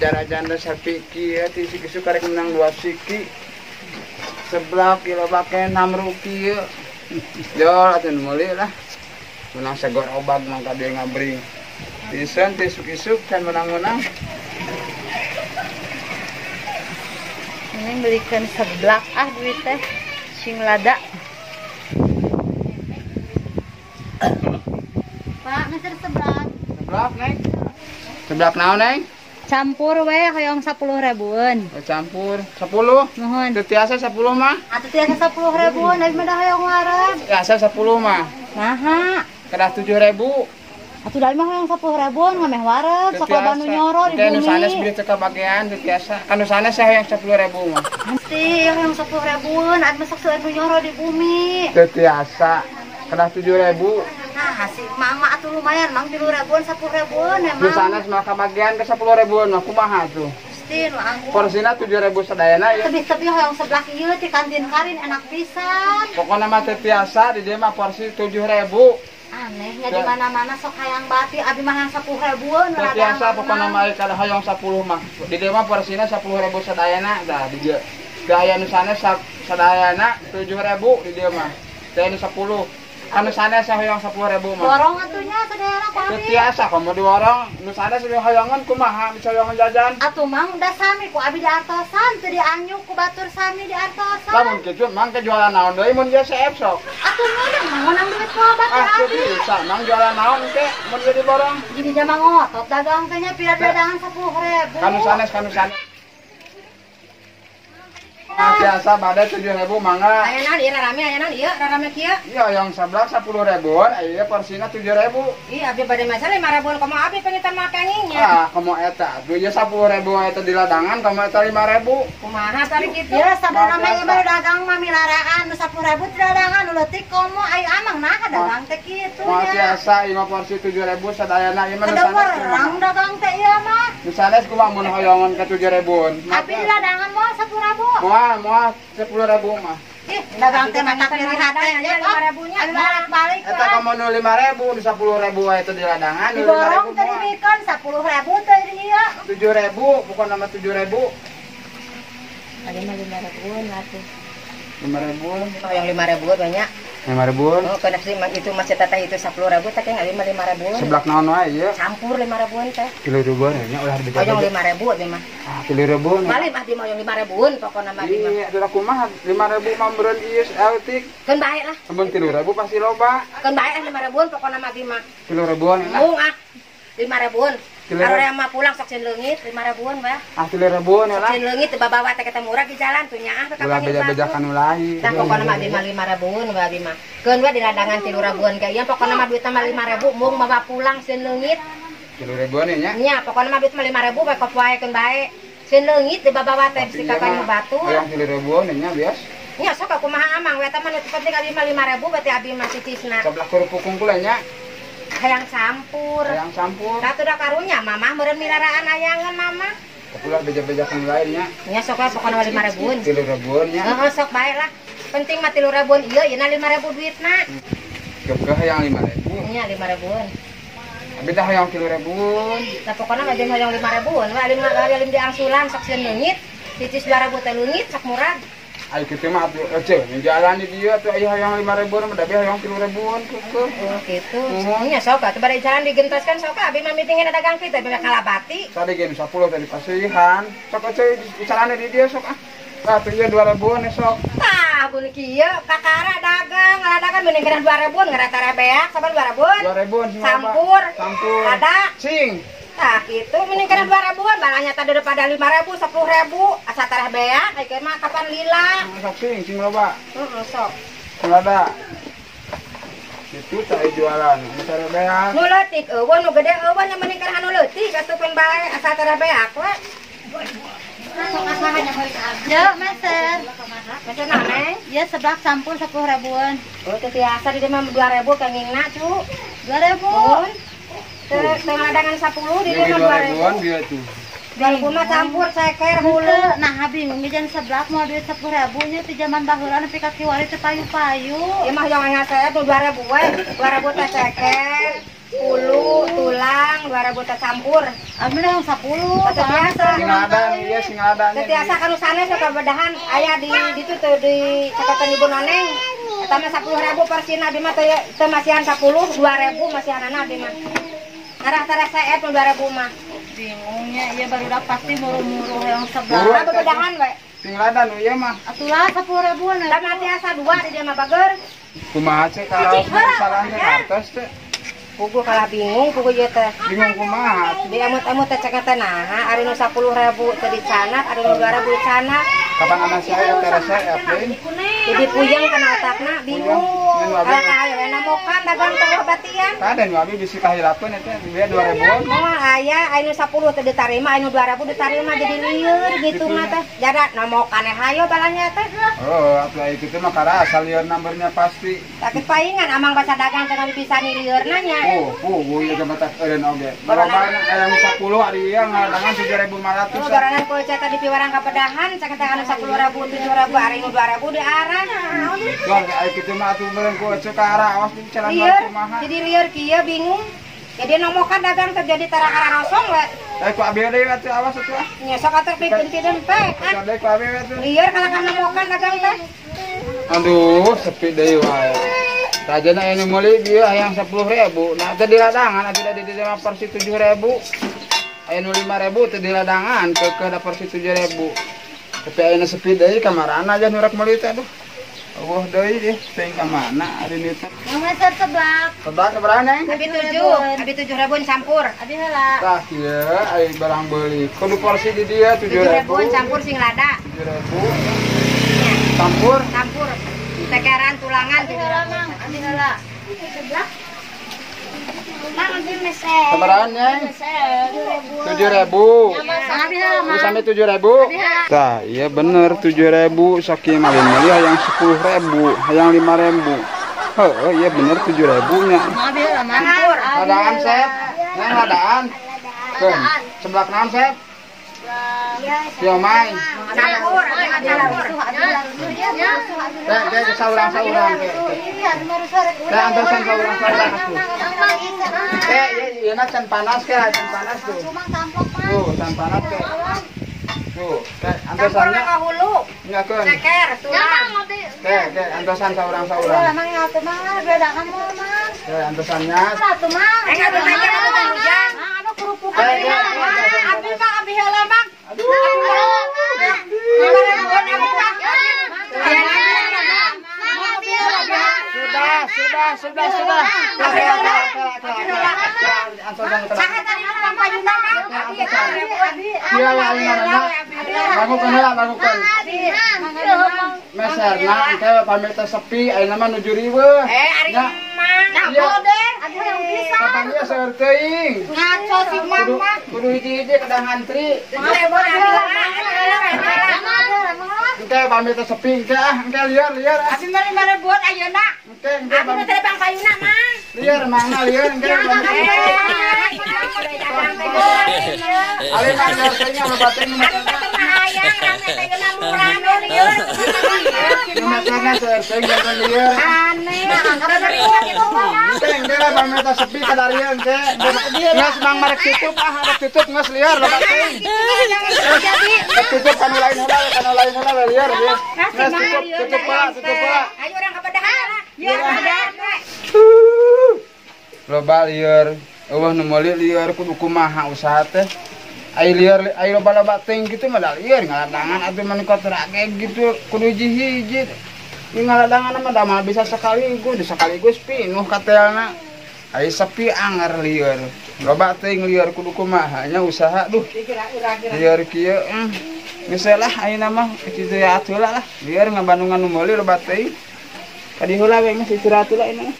Jara-janda sapi kieu ti isuk-isuk karek menang 2 siki. Seblak kilo pake 6 rupiah. Jol atuh meuli lah. Menang segor obag mangka dia ngabring. Pisan ti isuk-isuk can menang-menang. Ini belikan seblak ah duit teh sing lada. Pak, meser seblak. Seblak, Neng. Seblak naon, Neng? Campur we hoyong 10 ribuan. Oh, campur 10? Nuhun. Teu tiasa 10 mah? Atuh tiasa 10 ribuan, abi mah da hoyong wareg. Tiasa 10 mah. Naha? Kedah 7 ribu. Atuh da mah hoyong 10 ribuan ngameh wareg, sok loba nu nyoro di bumi. Nu sanes beli teu kabagean teu tiasa. Kan nu sanes hoyong 10 ribu mah. Pasti hoyong 10 ribuan, abi mah sok seueur nu nyoro di bumi. Teu tiasa. Kedah 7 ribu. Nah, si mama atuh lumayan, mang 3 ribuan, 10 ribuan emang. Nu sanes mah kabagean ke 10 ribuan mah kumaha tuh? Pasti nu anggur. Porsina 7 ribu sadayana ya. Tebih-tebih hoyong seblak ieu ti kantin Karin enak pisan. Pokona mah teu tiasa di dieu mah porsi 7 ribu. Anehnya di mana-mana sok hayang bati, abi mah hayang 10 ribuan. Teu tiasa pokona mah kada hoyong 10 mah. Di dieu mah porsina 10 ribu sadayana tah di dieu. Teu aya nu sanes sadayana 7 ribu di dieu mah. Teu aya nu 10. Anu sanes hoyong 10 ribu mah. Borong atunya sadayana ku abi. Teu tiasa komo diborong, nu sanes hoyongan kumaha bisa hoyongan jajan. Atuh mang da sami ku abi diartosan, teu dianyuk ku batur sami diartosan. Lamun kitu mang ke jualan naon deui mun geus seep sok. Atuh meunang mang meunang duit ku batur abi. Atuh bisa mang jualan naon ke mun geus diborong. Jadi jama ngotot dagang teh nya pira dagangan 10 ribu. Kanu sanes kanu sanes. Nah, biasa bade 7 ribu mangga. Aya naon ieu rame aya naon ieu rame kieu? Iya, yang seblak 10 ribuan, ieu porsina 7 ribu. Ih, abdi bade masalah 5 ribuan komo abdi pengitan makanginya. Ah, komo eta. Atuh ieu 10 ribu eta di ladangan, komo eta 5 ribu. Kumaha tadi kitu? Ya, sabarana mah ieu mah dagang mah milaraan nu 10 ribu di ladangan nu leutik komo ayo amang nah dagang teh kitu nya. Biasa ieu mah porsi 7 ribu sadayana ieu mah nu sanes. Urang dagang teh ieu mah. Nu sanes kumaha mun hoyongan ka 7 ribuan. Abdi di ladangan moal 10 ribu. Moal 10 ribu mah. Ih, dagang teh mata pilih hate nya 5 ribunya. Abi balik eta komo nu 5 ribu, nu 10 ribu wae teh di ladangan, nu 5 ribu. Diborong teh dibikeun 10 ribu teh di ieu. 7 ribu, bukan nama 7 ribu. Ada mah 5 ribuan atuh. 5 ribuan. Oh, yang 5 ribu banyak. 5 ribuan. Oh, kana sih itu masih teteh itu 10 ribu teh yang 5 ribuan. Seblak naon wae ieu? Campur 5 ribuan teh. 3 ribuan nya ulah dijaga. Oh, yang 5 ribu abdi mah. Ah, 3 ribuan. Balik abdi mah yang 5 ribuan pokona mah abdi mah. Iya, atuh kumaha 5 ribu mah meureun ieu saeutik. Keun bae lah. Mun 3 ribu pasti loba. Keun bae lah 5 ribuan pokona mah abdi mah. 3 ribuan enak. Mung ah. 5 ribuan. Kalau yang mah pulang sok sieun leungit 5 ribuan bah. Ah 3 ribuan ya lah. Sok sieun leungit teu babawa teh kita murah di jalan tuh nyaah teh kapan. Beda-bedakan ulah. Tah pokona mah abdi mah 5 ribuan bah abdi mah. Keun we di ladangan 3 ribuan ka ieu pokona mah duitna mah 5 ribu mung bawa pulang sieun leungit. 3 ribuan nya? Nya pokona mah duit mah 5 ribu bae kop wae keun bae. Sieun leungit teu babawa teh bisi ka batur. Hayang 3 ribuan nya bias. Nya sok kumaha amang we eta mah nu penting abdi mah 5 ribu berarti abdi mah sicisna. Seblak kerupuk kungkul nya. Hayang campur. Hayang campur. Ratu da karunya mamah meureun milaraan ayangan mamah. Ulah beja-bejakan lainnya. Nya sok lah pokona 5 ribuan. 3 ribuan nya. Heeh sok bae lah. Penting mah 3 ribuan ieu yeuna 5 ribu duitna. Kekeh hayang 5 ribu. Nya 5 ribuan. Abi teh hayang 3 ribuan. Tah pokona mah jeung hayang 5 ribuan. We alim alim diangsulan sok sieun leungit. Titis 2 ribu teh leungit sok murah. Ayo kitu mah atuh eceu jalan di dieu atuh aya hayang 5 ribuan mah da hayang 3 ribuan kekeh. Oh kitu. Nya sok atuh bade jalan digentos kan sok abi mah mitingin dagang kitu abi kalabati. Tadi ge 10 tadi pasihan. Sok eceu carane di dieu sok ah. Tah atuh ieu 2 ribuan sok. Tah bun kieu kakara dagang ngaladakan mending kena 2 ribuan ngeratara beak saban 2 ribuan. 2 ribuan campur. Campur. Ada cing. Tah gitu mending kena 2 ribuan balanya tadi daripada 5 ribu 10 ribu asa tarah beak ieu mah kapan lila. Sok sing sing loba. Heeh sok. Loba. Itu tah jualan asa tarah beak. Nu leutik eueuh nu gede eueuh nya mending kana nu leutik atuh keun bae asa tarah beak we. Ya, meser. Meser naon, Neng? Ya seblak campur 10 ribuan. Oh, teu tiasa di dieu mah 2 ribu kengingna, cu. 2 ribu. Teu ladangan 10 di dieu mah 2 ribuan dia tuh. 2 ribu mah campur ceker hulu. Nah, bingung ge seblak mau duit 10 ribu nya ti zaman baheula nepi ka kiwari teu payu-payu. Ieu mah hoyong ngasep nu 2 ribu we. 2 ribu teh ceker. Hulu tulang 2.000 teh campur. Abi mah 10. Biasa. Sing ladan ieu sing ladan. Teu tiasa kanu sanes ka bedahan aya di ditu teu di catatan Ibu Noneng. Eta mah 10.000 persina abi mah teu masihan 10, 2.000 masihanana abi mah. Ngarah tara saep 2.000 mah. Bingungnya ieu barudak pasti muru-muru yang sebelah. Bedahan we. Sing ladan ieu mah. Atulah 10.000-an. Da mah tiasa 2 di dieu mah bager. Kumaha cek karaos salahna kartos teh. Puguh kalah bingung puguh ieu teh. Bingung kumaha? Di emut-emut teh cek teh naha ari nu 10.000 teh dicanak, ari nu 2.000 dicanak. Kapan anak saya teh resep lain? Jadi puyeng kana otakna bingung. Kalah ka aya we namokan dagang teh batian. Kaden abi bisi kahilapeun eta biaya 2.000-an. Moal aya anu 10 teh ditarima, anu 2.000 ditarima jadi lieur gitu mah teh. Jada namokan hayo balanya teh. Oh, atuh aya kitu mah karasa lieur nomornya pasti. Sakit paingan amang basa dagang teh bisa nilieurna nya. Oh, puguh ieu mah teh eureun oge. Barobana aya 10 ari ieu ngaladangan 7.500. Oh, garangan ku teh di piwarang kapedahan cek teh anu 10.000 7.000 ari nu 2.000 di arah. Wah, aya kitu mah atuh meureun ku ece ka arah awas di jalan kumaha. Jadi lieur kieu bingung. Jadi nomokan dagang terjadi tara-ara rosong we. Eh ku abi deui atuh awas atuh ah. Nya sok atuh pikeun ti dempek. Sok deui ku abi atuh. Lieur kalah ka nomokan dagang teh. Aduh, sepi deui wae. Rajana aya nu meuli bieu hayang 10.000. Nah teh di ladangan atuh da di dieu mah porsi 7.000. Aya nu 5.000 teh di ladangan keukeuh da porsi 7.000. Tapi aya nu sepi deui ka marana aja nu rek meuli teh aduh. Eueuh deui deh, teuing ka mana ari ni teh. Meser seblak. Seblak sabaraha Neng? Abi 7, abi 7.000 campur. Abi heula. Tah kieu ai barang beuli. Kudu porsi di dieu 7.000. 7.000 campur sing lada. 7.000. Campur. Campur. Tekeran tulangan abi heula Mang, abi heula. Seblak. Mang abi meser. Sabaraha Neng? 7.000. Abi heula Mang. Sampai 7.000. Tah, iya bener 7.000 sakieu mah meuli hayang 10.000, hayang 5.000. Heeh, iya bener 7.000 nya. Abi heula Mang. Ladaan Sep. Neng ladaan. Keun, seblak naon Sep? Siomay. Campur, campur. Teh, teh saurang-saurang teh. Teh antosan saurang-saurang atuh. Teh, ieu na can panas ke, can panas tuh. Tuh, can panas ke. Tuh, teh antosannya ka hulu. Nya keun. Ceker, tulang. Teh, teh antosan saurang-saurang. Mang atuh mah bedakan mah Mang. Teh antosannya. Atuh Mang. Eh atuh tanya atuh hujan. Mang anu kerupuk. Abi Mang abi heula Mang. Aduh. Sudah, sudah. Bangukeun heula, bangukeun. Meserna engke pamit teh sepi, ayeuna mah nuju riweuh. Eh, ari Mang. Abi hayang bisa. Kapan ieu seueur teuing. Ngaco si Mang mah. Kudu hiji-hiji kedah ngantri. Engke pamit teh sepi engke ah, engke lieur-lieur. Abi mah 5.000 ayeuna. Engke engke. Abi mah teh pang payuna Mang. Lieur mangga lieur engke. Ali mah lieur teh nya loba teh nu hayang rame teh geuna murah nu lieur. Nu meterna seueur teuing janten lieur. Aneh, angkat kitu mah. Engke engke lah pamit teh sepi kadarieu engke. Geus Mang marek tutup ah, rek tutup geus lieur loba teuing. Tutup kanu lain heula, kanu lain heula lieur lieur. Geus tutup, tutup heula, tutup heula. Ayo urang ka pedahan. Ya, pedahan we. Loba lieur, eueuh nu meuli lieur kudu kumaha usaha teh. Ai lieur, ai loba-loba teuing kitu mah da lieur ngaladangan atuh mah kotor age gitu kudu hiji-hiji. Ieu ngaladangan mah da mah bisa sekaligus, sekaligus pinuh katelna. Ai sepi anger lieur. Loba teuing lieur kudu kumaha nya usaha duh. Lieur kieu geus lah ayeuna mah istirahat heula lah. Lieur ngabandungan nu meuli loba teuing. Kadi heula we geus istirahat heula ayeuna.